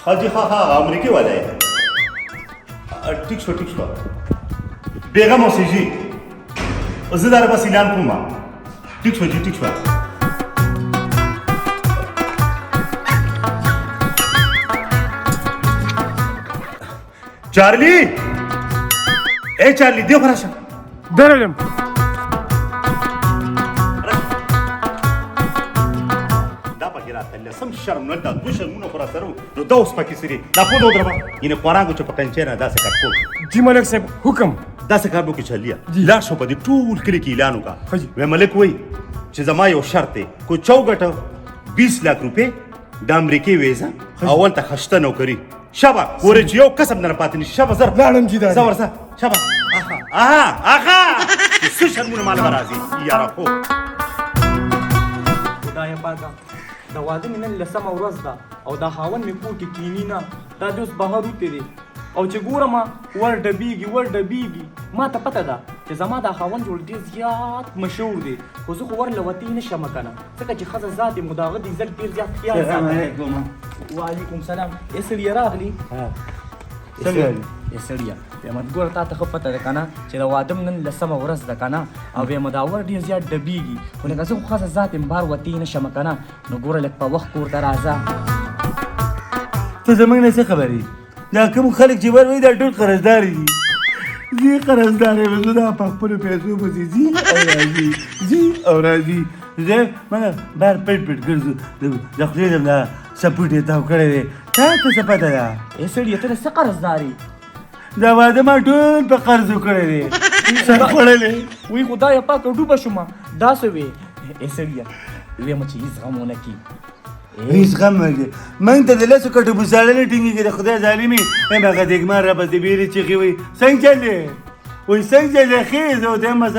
ها جی ها ها امریکې والا یې. ټیک شو ټیک شو، بیغم اوسئ جی، زه دا بس اعلان کوم. ټیک شو جی ټیک شو. چارلی، ای چارلی، دی خو راشه. درلم. دا پکې راته لسم شرم نه، دا دوه شرمونه خو راسره وو، نو دا اوس پکې څه دي؟ دا پوزه ودروه، یعنې خوراک چې په قینچې نه داسې کټ کوم. جی ملک صاحب، حکم. داسې کار به وکړي چارلیه، لاړ شو په دې ټول کلي کې اعلان وکړه. ښه جي. وی ملک وایي چې زما یو شرط دی، کو چا وګټه 20 لاک روپۍ، د امریکې ویزه او هلته خشته نوکري. شابه ګورې چې یو کسب نه پاتې نشي. شابه زر لاړم جي، دا زه ورځه. شابه. اها اها اها، چې څه شرمونه مال به راځي یاره. خو خدای پاکه، د واده مې نن لسمه ورځ ده او دا خاوند مې کور کې کینی نه، دا دی اوس بهر وتی دی او چې ګورم ور ډبیږي ور ډبیږي. ما ته پته ده چې زما دا خاوند جوړ ډېر زیات مشهور دی، خو زه خو ور له وتی نه شم که نه، ځکه چې ښځه ذات یم، خو د هغه د عزت ډېر زیات خیال ساتم. وعلیکم سلام. ای سړیه راغلي؟ څنګه؟ ای سړیه، وایم ګوره تا ته ښه پته ده که نه چې د واده مې نن لسمه ورځ ده که نه، او وایم دا ور ډېر زیات ډبیږي، خو لکه زه خو ښځه ذات یم، بار وتی نه شم که نه، نو ګوره لږ په وخت کور ته راځه. ته زمونږ نه څه خبر یې؟ دا کوم خلک چې ور وایي دا ټول قرضدار دي. زه قرضدار یم، زه دا په خپلو پیسو پسې ځي او راځي، ځي او راځي. زه موږ بهر پټ پټ ګرځو، د خولې نه دا سپوټ یې تاو کړی دی. تا ته څه پته ده؟ ای سړیه، ته د څه قرضدار یې؟ دا واده ما ټول په قرضو کړی دی، سر خوړلی. وی خدایه پاکه، ډوبه شومه، دا څه وې؟ ای سړیه، ویم چې هېڅ غم ونه کړي. هېڅ غم ورکړي موږ ته د لسو کټو بوساړه نه ټینګېږي. د خدای ظالمي یم، هغه دګمار را پسې بېرې چیغې وایي څنګه چل دی، وایي څنګه چل دی، ښه زه ورته یم بس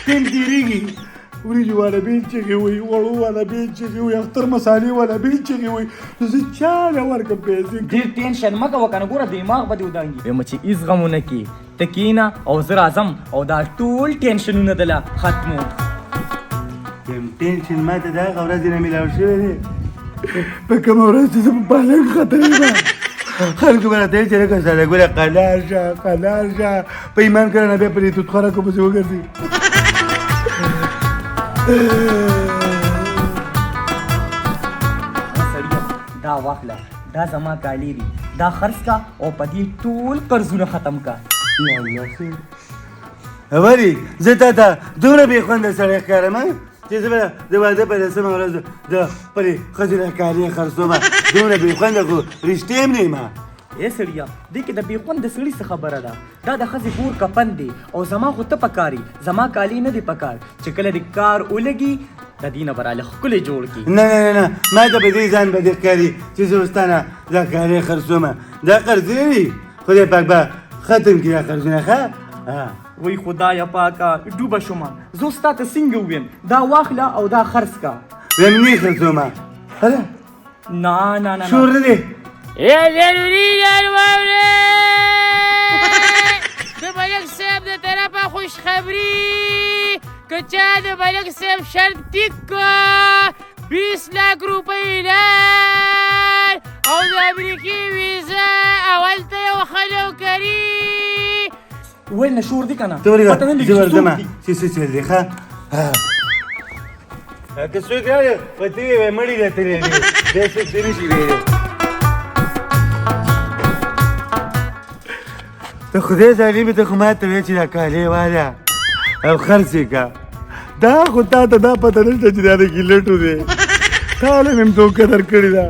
ټیم تېرېږي. وریجې والا بېل چیغې وایي، وړو والا بېل چیغې وایي، اختر مسالې والا بېل چیغې وایي، زه چا له ورکړم پیسې؟ ډېر ټینشن مه کوه که نه ګوره دماغ به دې ودانګي. وایم چې هېڅ غم ونه کړي، ته کښېنه او زه راځم او دا ټول ټینشنونه دله ختمو. یم ټینشن ما ته د هغه ورځې نه میلاو شوی دی په کومه ورځ چې زه په پالنګ ختلی یم. خلکو به راته ویل چې لکه ساده ګله قلار شه قلار شه، په ایمان کړه نه بیا په دې توتخورکو پسې وګرځي. سړیه دا واخله، دا زما کالي دي، دا خرڅ کا او په دې ټول قرضونه ختم کا. یا الله خیر. ولې زه تا ته دومره بې خونده سړی ښکارم چې زه به د واده په لسمه ورځ د خپلې ښځې له کالي خرڅوم؟ دومره بې خونده خو رښتیا هم نه یم. ای سړیه، دې کې د بې خونده سړي څه خبره ده؟ دا د ښځې ګور کفن دی او زما خو ته پکار یې، زما کالي نه دی پکار. چې کله دې کار ولګي د دې نه به راله ښکلی جوړ کړي. نه نه نه نه، ما ته په دې ځان به دې ښکاري چې زه اوس تا نه دا کالي خرڅوم. دا قرضونه دي، خدای پاک به ختم کړي دا قرضونه. ښه وای خدایه پاکه، ډوبه شومه، زه اوس تا ته څنګه ووایم؟ دا واخله او دا خرڅ کا. وایم نه یې خرڅومه. هله نه نه نه، شور نه دی. یا ضروري یار واورې، د ملک صاحب د طرفه خوشخبري، که چا د ملک صاحب شرط ټیک کړ 20 لاک روپۍ لار او د امریکې ویزه او هلته یو ښه نوکري. ویل نه شور دی که نه؟ ته ولې پته نه لګي زه چې څوک ورځم دي. چې څه چل دی. ښه که څوک راغی په ته وایي مړي راته دی، بیا څوک څه نه شي ویلی. ته خدای ظالمې، ته خو ما ته وایې چې دا کالې واله او خرڅ یې کړه. دا خو تا ته دا پته نشته چې دا د ګیلټو دی، تا له مې هم دوکه درکړې ده.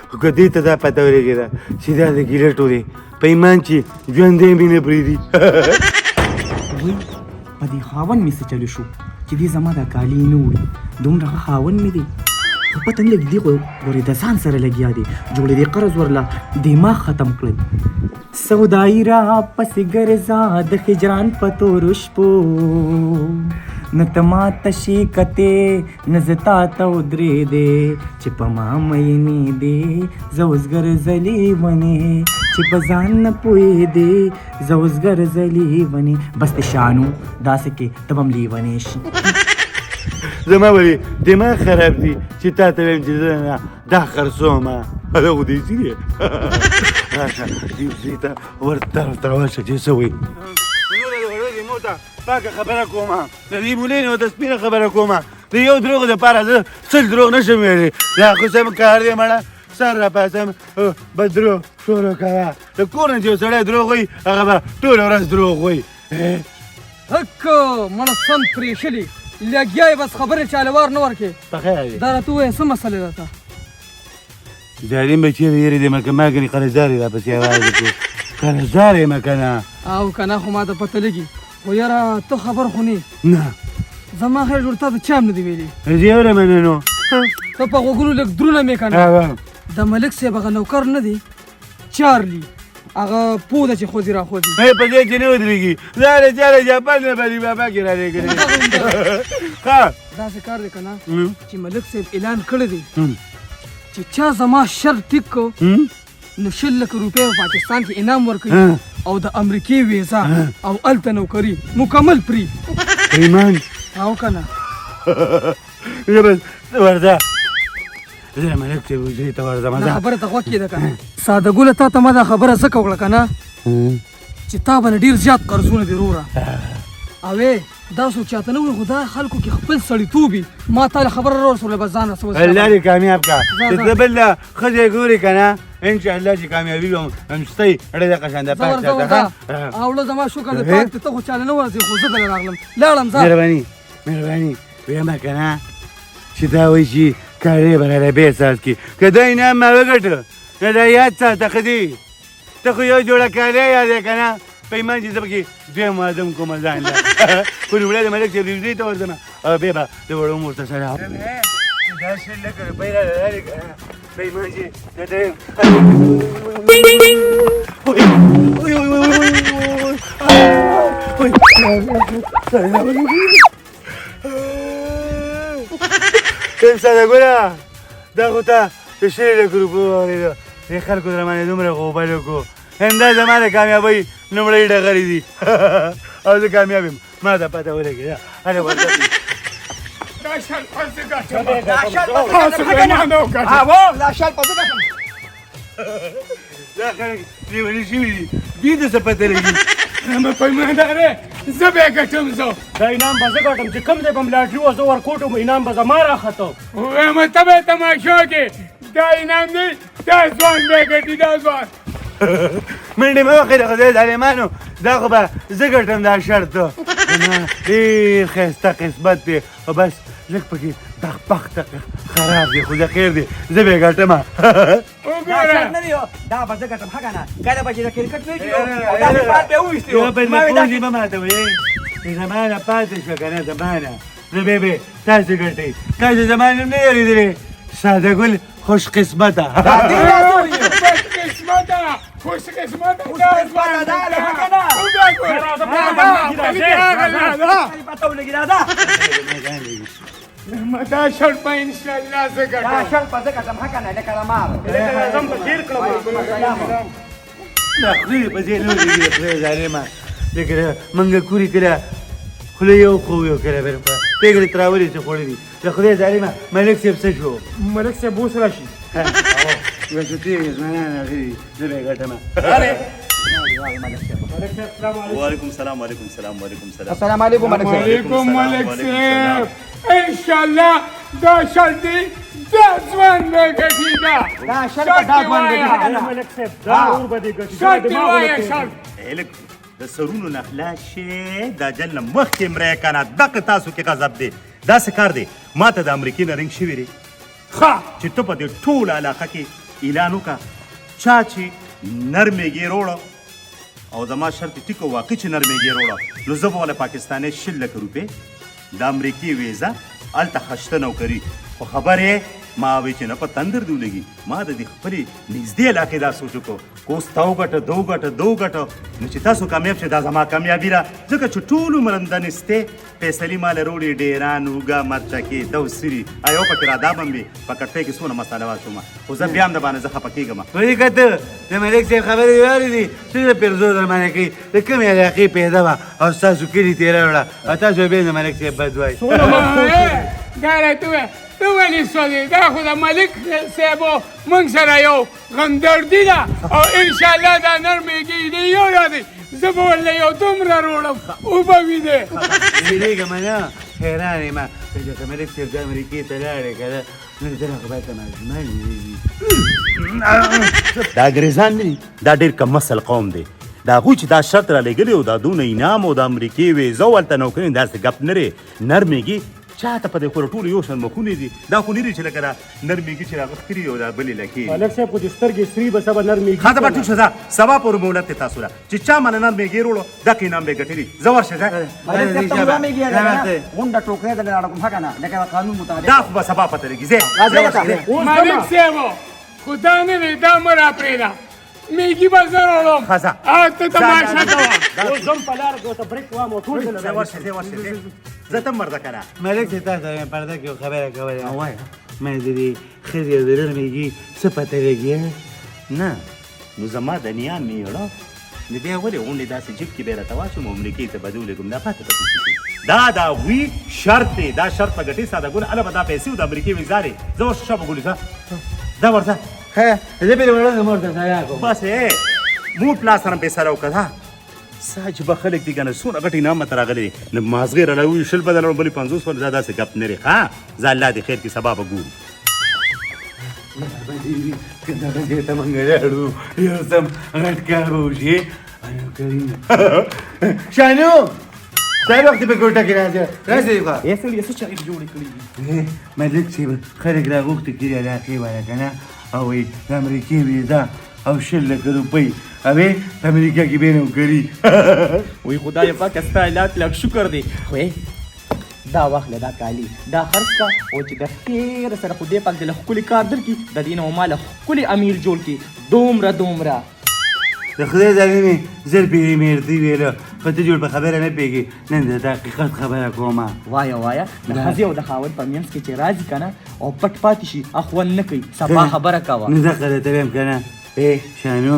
خو که دې ته دا پته ولګېده چې دا د ګیلټو دی، په ایمان چې ژوندی مې نه پرېږدي. وایي په دې خاوند مې څه چلو شو چې دې زما دا کالي نه وړي، دومره ښه خاوند مې دی، خو پته نه لګي، دی خو ګورې د ځان سره لګیا دی، جوړې دې قرض ورله دماغ ختم کړل. سودایي را پسې ګرځه د هجران په تورو شپو، نه ته ما ته شې کتې نه زه تا ته ودرېدې، چې په ما مینې دې زه اوس ګرځلې ونې، چې په ځان نه پوهېدې زه اوس ګرځلې ونې. بس ته شانو داسې کې ته به هم لیونی شي. زما ولې دماغ خراب دی چې تا ته وایم چې زه نه دا خرڅوم. هغه خو دې ځي دی. راشه دې وزې ته ورته تر ورشه چې څه وایي. نوره د وړو دې مور ته پاکه خبره کومه، د دې مولې نه ورته سپینه خبره کومه. د یو دروغ دپاره زه 100 دروغ نه شم ویلی. دا خو سم کار دی مړه، سر را پاسم بس دروغ شروع کوه. د کور نه چې یو سړی دروغ وایي هغه به ټوله ورځ دروغ وایي. هکه مړه سم پرېښلي لګیا یې، بس خبرې چاله وار نه ورکې. په خیر دی. دا راته ووایه څه مسله ده تا؟ ظالم بچی د یېرې دې مکه ما ګنې قرضدار یې راپسې اواز وکړو، قرضدار یم که نه؟ او که نه خو ما ته پته لګي، خو یاره ته خبر خو نه. نه زما خیر جوړ، تا ته چا هم نه دی ویلي. زه اورم نه نو. ته په غوږونو لږ درونه مې که نه. د ملک صاحب هغه نوکر نه دی چارلي، هغه پوه ده چې خوځي را خوځي. په دې چې نه ودرېږي، دا له چا له جاپان نه به بابا کې رالېږلی. ښه داسې کار دی که نه چې ملک صاحب اعلان کړی دی چې چا زما شرط ټیک کو نو 20 لکه روپۍ په پاکستان کې انعام ورکوي او د امریکې ویزا او هلته نوکري مکمل free. ایمان او که نه؟ زه بس ورځه، زه ملک صاحب وزې ته ورځم. دا خبره ته غوږ کېده که نه ساده ګله؟ تا ته ما دا خبره ځکه وکړه که نه چې تا باندې ډېر زیات قرضونه دي وروره. اوې دا څوک چاته نه وایي، خو دا خلکو کې خپل سړیتوب وي. ما تا له خبره راورسوله، بس ځان رسول. الله دې کامیاب کړه چې ته بل له ښځې ګورې که نه، انشاءالله چې کامیابي به هم شته. ډېر دغه شان ده پاک ساته. اوړه زما شکر دی پاک دی، ته خو چاله نه ورځې، خو زه دله راغلم لاړم ځه. مهرباني مهرباني. وایم که نه چې دا وایي چې کارې به راله بیا ساز کړي، که دا انعام ما وګټه نو دا یاد ساته ښځې، ته خو یو جوړه کالۍ یادې که نه، په ایمان چې زه پکې دویم واده هم کوم ځان له. خو لومړی د ملک صاحب وزې ته ورځم او بیا به د وړو مور ته سلام. دا 20 لکه روپۍ راله راړې که نه، په ایمان چې د درېیم کوم ساده ګله، دا خو تا د 20 لکه روپۍ واورېده، دې خلکو در باندې دومره غوبل وکړو. همدا زما د کامیابۍ لومړۍ ډغرې دي او زه کامیاب یم، ما ته پته ولګېده. هله ورځه. دا شل په زه ګټم، دا شل په زه ګټم. دا خلک لیوني شوي دي، دوی ته څه پته لګي؟ پیمانداره زه به ګټم، زه دا انعام به زه ګټم چې کوم ځای به م لاټري وه زه ورکوټم، انعام به زما راخته. وایم ته به تماشا کې دا انعام دی، دا ځوان به ګټي، دا ځوان. منډې مه وخې د خدای ظالمانو، دا خو به زه ګټم دا شرط. زما ډېر ښایسته قسمت دی، خو بس لږ پکې دغ پخ خراب دی، خو زه خیر دی، زه به یې ګټم. وګوره نه دی دا به زه ګټم. ښه که نه کله به چې د کرکټ میچ وي او دا بال به وویستي یوه بل پوزې مه ماتوئ، زما نه پاتې شوه که نه زما نه، زه به به تاسو ګټئ، تاسو زما نوم نه دی اورېدلی، ساده ګل خوش قسمته. خوش قسمته، خوش قسمته، قسمته دا له که نه پته ولګي راځه. دا شرط به انشاءالله زه دا ګټم، شرط به زه ګټم. ښه که نه لکه مار ځم په تېر کړم. دا خولې په ځای نه ولګي خدای ظالمه، لکه موږ کوري کله خوله یو خو یو کله بل خو پېګړې تراولې چې خوړلي د خدای ظالمه. ملک صاحب څه شو؟ ملک صاحب اوس راشي. بس تېږې ځوانان راغلي، زه به یې ګټم. وعلیکم سلام، وعلیکم سلام، وعلیکم سلام. السلام علیکم ملک صاحب. علیکم ملک صاحب، انشاءالله دا شرط دی دا ځوان به ګټي، دا دا شرط به دا ځوان ګټي. ښه که نه ملک صاحب دا اور به دې ګټي. شرط دی وایه شرط. هلک د سرونو نه خلاص شي، دا جل نه مخکې مرې که نه دقه تاسو کې غضب دی. داسې کار دی، ما ته د امریکې نه رنګ شوی دی ښه چې ته په دې ټوله علاقه کې اعلان وکړه، چا چې نرمې ګې روړه او زما شرط ټیک او واقعي چې نرمې ګې روړه، نو زه به وله پاکستاني 20 لکه روپۍ د امریکې ویزه هلته خشته نوکري. خو خبر یې ما وی چې نه په تندر دې ولګي، ما د دې خپلې نږدې علاقې دا سوچ وکړو که اوس تا وګټه ده وګټه ده وګټه، نو چې تاسو کامیاب شئ دا زما کامیابي ده، ځکه چې ټول عمر همدنستې فیصلې ما له روړي ډېران اوږه مرچکې دوسري یو پکې رادابم وي په کټۍ کې څونه مساله واچوم، خو زه بیا هم د باندې زه خفه کېږم. ولې که ته د ملک صاحب خبرې واورېدې، څومره پیرزو در باندې کوي، د کومې علاقې پیدا وه او ستاسو کلي ته یې راوړه او تاسو بیا د ملک صاحب بد وایي. دا راته ووایه ته ولې سوځې؟ دا خو د ملک صاحب موږ سره یو غمدردي ده، او انشاءالله دا نر میږي دی یو را دی، زه به ورله یو دومره روړم وبه وینې. ویرېږم نه، حیران یم چې ملک صاحب د امریکې ته لاړی که نه، نو د ده خو باید ماشومان وي. دا انګرېزان نه دي، دا ډېر کم اصل قوم دی. د هغوی چې دا شرط را لېږلی او دا دونه انعام او د امریکې ویزه او هلته نوکري، داسې ګپ نه دی. نر میږي چا ته په دې خو ټولو یو شان مخونه دي، دا خو نه دي چې لکه دا نر میږي چې راغښ کړي او دا بلې لکې. ملک صاحب خو دې سترګې سري به سبا نر میږي. ښه، ته به ټیټ شه، ځه سبا پورې مهلت دی تاسو له، چې چا ماله نر میږی روړو دغه انعام به یې ګټلی. ځه ورشه ځه. ملک صاحب ته مو میږي غونډه ټوکری درله راوړم ښه که نه، لکه د قانون مطابق. دا خو به سبا پته لګي. ځه راځه ورته. ملک صاحب خو دا نه دی، دا مه راپرېږده، میږي به زه راوړم. ښه ځه. ته تماشه کوه. اوس ځم په لاره کې ورته برېک وهم او ټول ځه ورشه، ځه ورشه، ځه زه ته مرده که نه. ملک صاحب تاسو سره مې پرده کې یو خبره کوله. وایه. مې د دې ښځې او د نر میږي څه پته لګي؟ نه نو زما د نیا میړه نو بیا ولې غونډې داسې جیب کې به یې راته واچوم او امریکې ته به دې ولېږم؟ دا پاته پکې څه شي؟ دا د هغوی شرط دی، دا شرط به ګټې ساده ګل، هله به دا پیسې او د امریکې ویزا دی. ځه ورشه شابه ګلې، ځه دا ورځه. ښه زه پرې وړم مور ته سلا کوم. بس مور پلار سره مې پیسې راوکړه. ځه څه عجیبه خلک دي که نه، څونه غټ انعام راته راغلی دی. نو مازغې راله ووایي 20 به درله بلې 50 به، دا داسې ګپ نه دی. ښه ځه الله دې خیر کړي، سبا به ګورو. که دغه ځای ته موږ لاړو یو سم غټ کار به وشي. شانو سهار وختي په کوټه کې راځه، راځه دې خوا. ای سړیه څه چغې دې جوړې کړې دي؟ ملک صاحب خلک راغوښتي کړي علاقې والا که نه، او وایي د امریکې ویزا او 20 لکه روپۍ، او په امریکا کې به نوکري. وایي خدای پاکه ستا لاک لاک شکر دی. خو دا واخله دا کالي دا خرڅ کړه، او چې د خیر سره خدای پاک دې له ښکلي کار درکړي، د دې نه ما له ښکلي امیر جوړ کړي دومره دومره. د خدای ظالمې زر پېرې مې ورته ویله، خو ته جوړ په خبره نه پوهېږې. نن د حقیقت خبره کومه. وایه وایه، د ښځې او د خاوند په منځ کې چې راځي که نه او پټ پاتې شي، اخوند نه کوي، سبا خبره کوه. نو دغه درته وایم که نه. شانو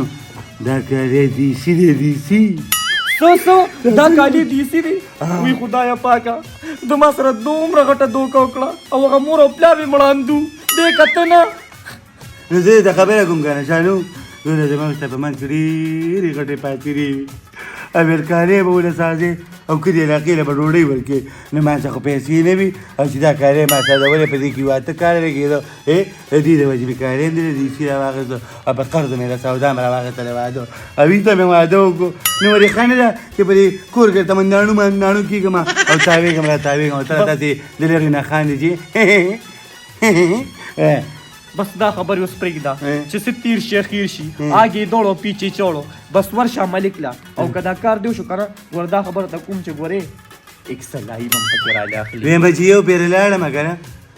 دا کالی دیسي دی، دیسي. څه څه دا کالي دیسي دی؟ وی خدایه پاکه د ما سره دومره غټه دوکه وکړه، او هغه مور او پلار مې مړاندو دې کته نه. نو زه درته خبره کوم که نه شانو، دونه زما ستا په منځ کې ډېرې غټې پاترې وي، او ویل کالې به وله سازې او کلي علاقې له به ډوډۍ ورکړې، نو ما څخه خو پیسې نه وي، او چې دا کالې ما سازولې په دې کې یو 8 کاله لګېده. د دې د وجې مې کالې هم د دیسي راواخېسته، او په قرضو مې له سودا مې راواخېستله واده، او ایته مې واده وکړو. نو ورې ښه نه ده چې په دې کور کې ورته منداڼو منداڼو کېږم او تاوېږم را تاوېږم، او ته داسې د لرې نه خاندې چې بس دا خبرې اوس پرېږده چې څه تیر شي خیر شي، آګې دوړو پیچې چوړو، بس ورشه ملک له. او که دا کار دې وشو که نه، ګوره دا خبره ته کوم چې ګورې اکسلایي به هم پکې راله اخلي. وایم چې یو پېره لاړم که نه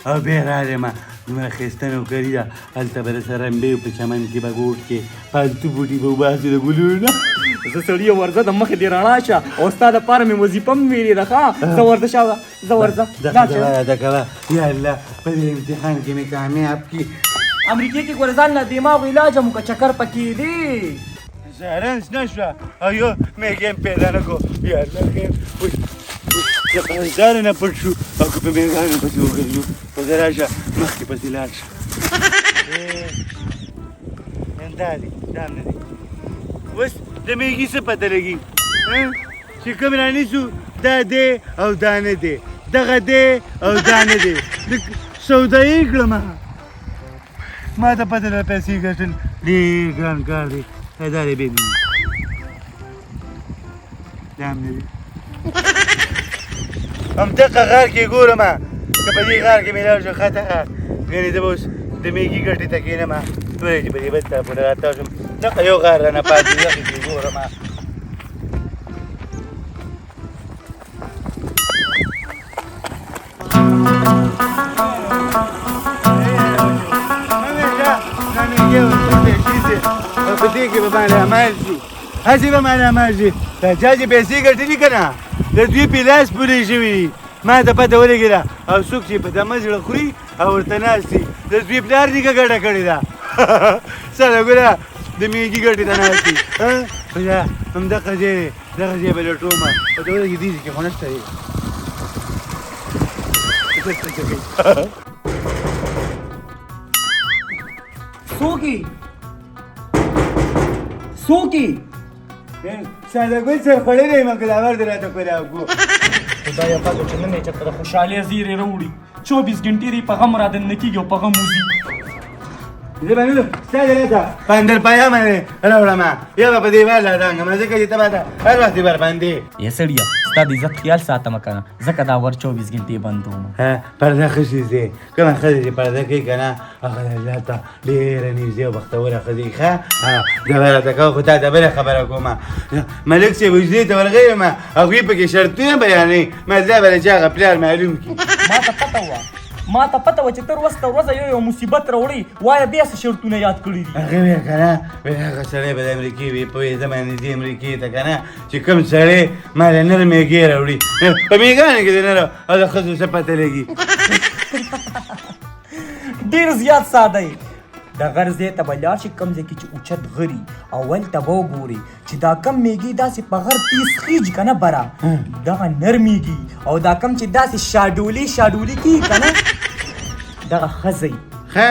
او بیا راغلم، دومره ښایسته نوکري ده، هلته به درسره رمبې په چمن کې به ګوټ کې پالتو بوټي به وباسي د ګلونو نه. زه سړیه ورځه د مخې دې رڼا شه، او ستا دپاره مې وظیفه هم ویلې ده. ښه زه ورځه شه، زه ورځه. دا کوه، دا کوه. یا الله په دې امتحان کې مې کامیاب کړي. امریکې کې ګوره ځان له دماغو علاج هم وکړه، چکر پکې دی. زهرنس نه شوه او یو میږی هم پیدا نه کړو. یا الله خیر، د قرضدارو نه پټ شو او که په میږانو پسې وګرځو، خو زه راشه مخکې پسې لاړ شم. نن دا دی، دا هم نه دی. اوس د میږي څه پته لګي چې کوم رانیسو، دا دی او دا نه دی، دغه دی او دا نه دی. سودایي کړم، ما ته پته ده پیسې ګټل ډېر ګران کار دی. دا دی بیا دا هم نه دی. همدغه غار کې ګورم، که په دې غار کې مې لاړ شو ښه ته، ګنې زه به اوس د میږي ګټې ته کښېنم، ولې چې په دې بل طرف پورې راتاو شم، دغه یو غار رانه پاتې دی، دغه کې ګورم. په دې کې به مالامال شي، هسې به مالامال شي. دا چا چې پیسې ګټلي که نه، د دوی په لاس پورې شوي دي. ما ته پته ولګېده، او څوک چې په دمه زړه خوري او ورته ناست دي، د دوی پلار نیکه ګټه کړې ده. سره ګوره د میږي ګټې ته ناست دي. خو دا همدغه ځای دی، دغه ځای به لټوم. پته ولګېده دې ځای کې خو نشته دی. څوک یې؟ څوک یې؟ ساده ګل سر خوړلی یم که دا ور دې راته کولاو کو. خدایه پاکه چې نن یې چېرته د خوشحالۍ زیری راوړي، 24 ګنټې دی په غم را دننه کېږي او په غم وځي. زه به نور ستا دې راته پندر پایا باندې راوړم، یا به په دیوال را دانګم، ځکه چې ته به ته هر وخت ور باندې. ای سړیه، ستا د عزت خیال ساتم که نه، ځکه دا ور 24 ګنټې بندوم. پرده ښه څیز دی، کومه ښځه چې پرده کوي که نه هغه د الله ته ډېره نږدې او بختوره ښځه وي. ښه دا به راته کوه، خو تا ته بله خبره کوم. ملک صاحب حجرې ته ورغلی یم، هغوی پکې شرطونه بیانوي، ما دا به له چا هغه پلار معلوم کړي. ما ته پته وه چې تر ورځ تر ورځه یو مصیبت راوړي. وایه بیا څه شرطونه یاد کړي دي؟ هغه ویل که نه، ویل هغه سړی به د امریکې وي، په ویزه باندې ځي امریکې ته که نه، چې کوم سړی ما له نر میږی راوړي، په میږانو کې د نر او د ښځو څه پته لګي. ډېر زیات ساده یې. د غر ځای ته به لاړ شي، کوم ځای کې چې اوچت غري، اول ته به وګوري چې دا کم میږي داسې په غر تیز خیږي که نه بره، دغه نر میږي، او دا کم چې داسې شاډولي شاډولي کېږي که نه، دغه ښځه وي. ښه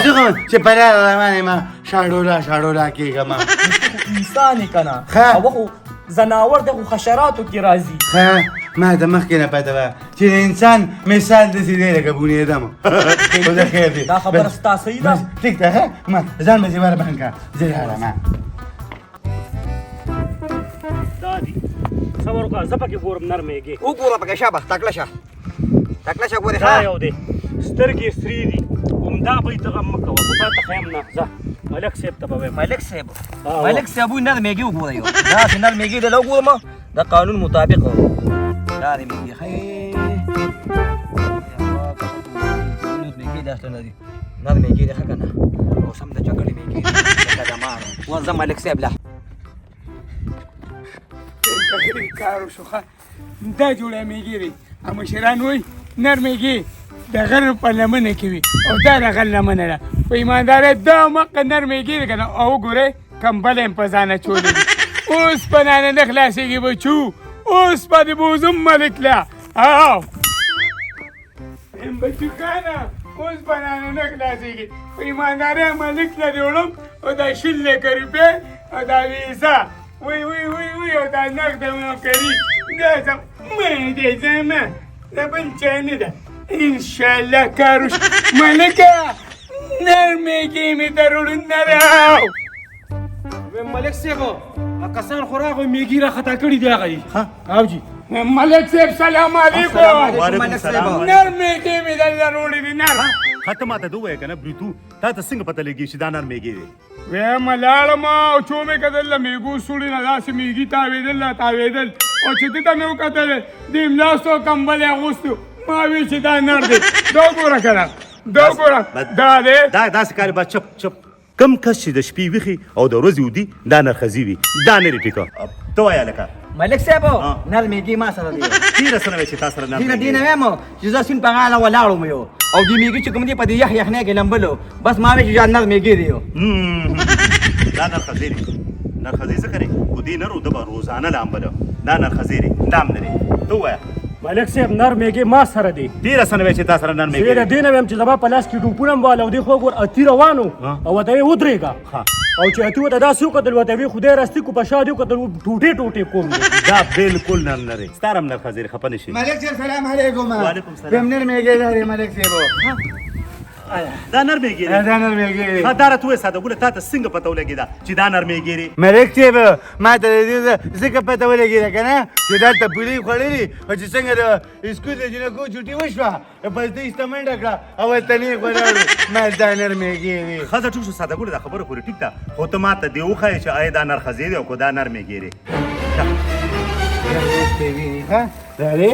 زه خو چې په لاره روان یم شاډولا شاډولا کېږم. انسان یې که نه، هغه خو ځناور دی، خو حشراتو کې راځي. ښه ما ته مخکې نه پته وه چې د انسان مثال داسې دی لکه بونېدم. خو د خیر دی، دا خبره ستا صحیح ده. ټیک ده. ښه ما ځان به دې وربند کړه، زه لاړم. دا دي صبر وکړه، زه پکې ګورم نر میږی. وګوره پکې، شابه تکړه شه، تکړه شه ګورې. دا یو دی، سترګې یې سرې دي، همدا به یې ته غم مه کوه، خو تا ته ښیم نه. ځه ملک صاحب ته به وایم. ملک صاحب، ملک صاحب وایي نر میږی وګوره، یو داسې نر میږی دی، وګورم د قانون مطابق دا دی میږی. ښه میږی داسې نه دی، نر میږی دی، ښه که نه، او سم د جګړې میږی دی لکه د مار. ورځه ملک صاحب له کار وشو. ښه دا جوړه میږی دی، مشران وایي نر میږی د غر په لمنه کې وي، او دا د غر لمنه ده. په ایماندارۍ دا مقه نر میږی دی که نه، او وګورئ کمبلی هم په ځان اچولی دی. اوس په نانه نه خلاصېږي بچو، اوس به دې بوځم ملک له. او بچو خانه اوس به نانه نه خلاصېږي، په ایماندارۍ ملک له دې وړم، او دا 20 لکه روپۍ او دا ویزه، وی وی وی وی، او دا نغده نوکري، دا زما دی، زما د بل چا نه ده. انشاءالله کار وشو. ملکه نر میږی مې دروړو، نر. ملک صاحب کسان خو راغو میږي را خطا کړي دي هغه دي. او جي ملک صاحب سلام علیکم. وعلیکم سلام. نر میږی مې درله راوړي دي، نر. ښه ته ماته ده ووایه که نه بریتو، تا ته څنګه پته لګي چې دا نر میږی دی؟ وایم لاړم او څو مې کتل له میږو سوړي نه داسې میږي تاوېدل را تاوېدل، او چې ده ته مې وکتل دې ملاستو کمبلی اغوستو، ما ویل چې دا نر دی. دا وګوره که نه، دا وګوره دا دی. دا داسې کار به چپ چپ کم کس چې د شپې ویښي او د ورځې ودي دا نرښځي وي، دا نه دی ټیکه. ته وایه هلکه. ملک صاحب نر میږی ما سره دی. تېره څه نه وایې چې تا سره نر دې میږی نه وایم چې زه سیند په غاړه ولاړ وم یو، او دې میږي چې کوم دی په دې یخ یخنۍ کې لمبلو، بس ما ویل چې دا نر میږی دی. دا نرښځی دی، نرښځی ځکه دی خو دې نر ده به روزانه لامبله، دا نرښځی دی، دا هم نه دی. ته ووایه. ملک صاحب نر میږی ما سره دی. ډېره څه نه وایې چې تا سره نر میږی زه د دې نه وایم چې زما په لاس کې ټوپونه هم واله، او دې خو ګور اتي روان و، او ورته یې ودرېږه، او چې اتي ورته داسې وکتل، ورته ویې خدای راستي کو په شا دې وکتل، ټوټې ټوټې کوم. دا بالکل نر نه دی، ستا هم نرښځی دی، خفه نه شي. ملک صاحب سلام علیکم. وعلیکم سلام. کوم نر میږی لرې ملک صاحب؟ دا نر میږی دی. دا نر میږی دی. دا راته ووایه ساده ګله، تا ته څنګه پته ولګېده چې دا نر میږی دی؟ ملک صاحب ما ته د دې ځکه پته ولګېده که نه چې دلته پولې خوړلي، او چې څنګه د سکول د جینکو چوټي وشوه، بس دې ایسته منډه کړه او هلته نېغ ولاړو، ما دا نر میږی دی. ښځه ټیک شو ساده ګله، دا خبره پورې ټیک ده، خو ته ما ته دې وښایې چې آیا دا نر ښځې دی او که دا نر میږی دی. ښه دا دی.